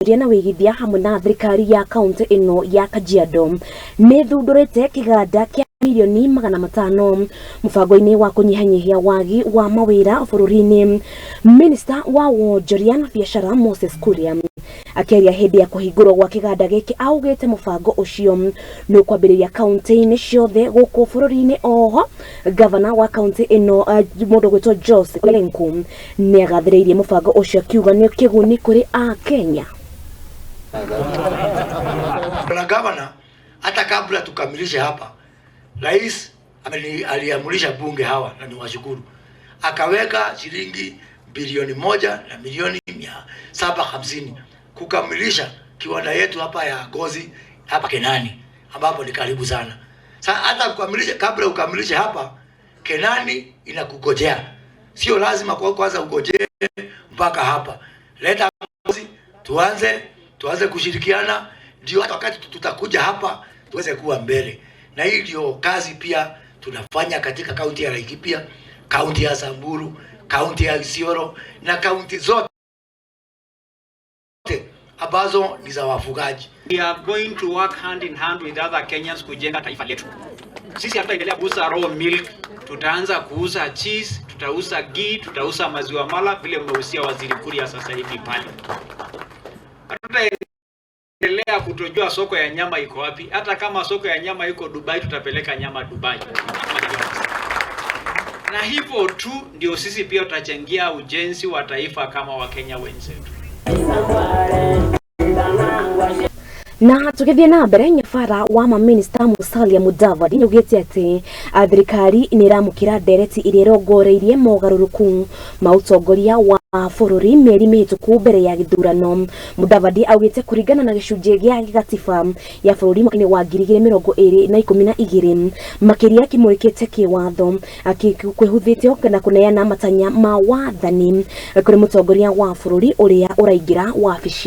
Na wĩigithia hamwe na thirikari ya kaunti ĩno ya Kajiado nĩ thundũrĩte kĩganda kĩa mirioni 500 mũbango-inĩ wa kũnyihanyihia wagi wa mawĩra bũrũri-inĩ. Minista wa wonjoria na biacara Moses Kuria akĩaria hĩndĩ ya kũhingũrwo gwa kĩganda gĩkĩ augĩte mũbango ũcio nĩ ũkwambĩrĩria kaunti-inĩ ciothe gũkũ bũrũri-inĩ. Oho gavana wa kaunti ĩno mũndũ gwĩtwo Jose Lenku nĩ agathĩrĩirie mũbango ũcio akiuga nĩ kĩguni kũrĩ Akenya. Na gavana, hata kabla tukamilishe hapa, rais aliamurisha bunge hawa na niwashukuru, akaweka shilingi 1,750,000,000 kukamilisha kiwanda yetu hapa ya ngozi hapa Kenani, ambapo ni karibu sana. Sasa hata kukamilisha, kabla ukamilishe hapa Kenani inakugojea, sio lazima kwa kwanza ugojee mpaka hapa. Leta ngozi tuanze kushirikiana, ndio wakati tutakuja hapa tuweze kuwa mbele. Na hii ndio kazi pia tunafanya katika kaunti ya Laikipia, kaunti ya Samburu, kaunti ya Isiolo na kaunti zote ambazo ni za wafugaji. We are going to work hand in hand with other Kenyans kujenga taifa letu. Sisi hatutaendelea kuuza raw milk, tutaanza kuuza cheese, tutauza ghee, tutauza maziwa mala vile mmehusia Waziri Kuria sasa hivi pale. Hatutaendelea kutojua soko ya nyama iko wapi. Hata kama soko ya nyama iko Dubai, tutapeleka nyama Dubai. Na hivyo tu ndio sisi pia tutachangia ujenzi wa taifa kama Wakenya wenzetu. Na tũgĩthiĩ na mbere, nyabara wa maminista Musalia Mudavadi nĩaugĩte atĩ thirikari nĩ ĩramũkĩra ndereti ĩrĩa ĩrongoreirie mogarũrũku ma ũtongoria wa bũrũri mĩeri mĩhĩtũku mbere ya gĩthurano. Mudavadi augĩte kũringana na gĩcunjĩ gĩa gatiba ya bũrũri mwaka-inĩ wa 2012, makĩria kĩmũrĩkĩte kĩwatho kwĩhuthĩtio na kũneana matanya ma wathani kũrĩ mũtongoria wa bũrũri ũrĩa ũraingĩra wabici.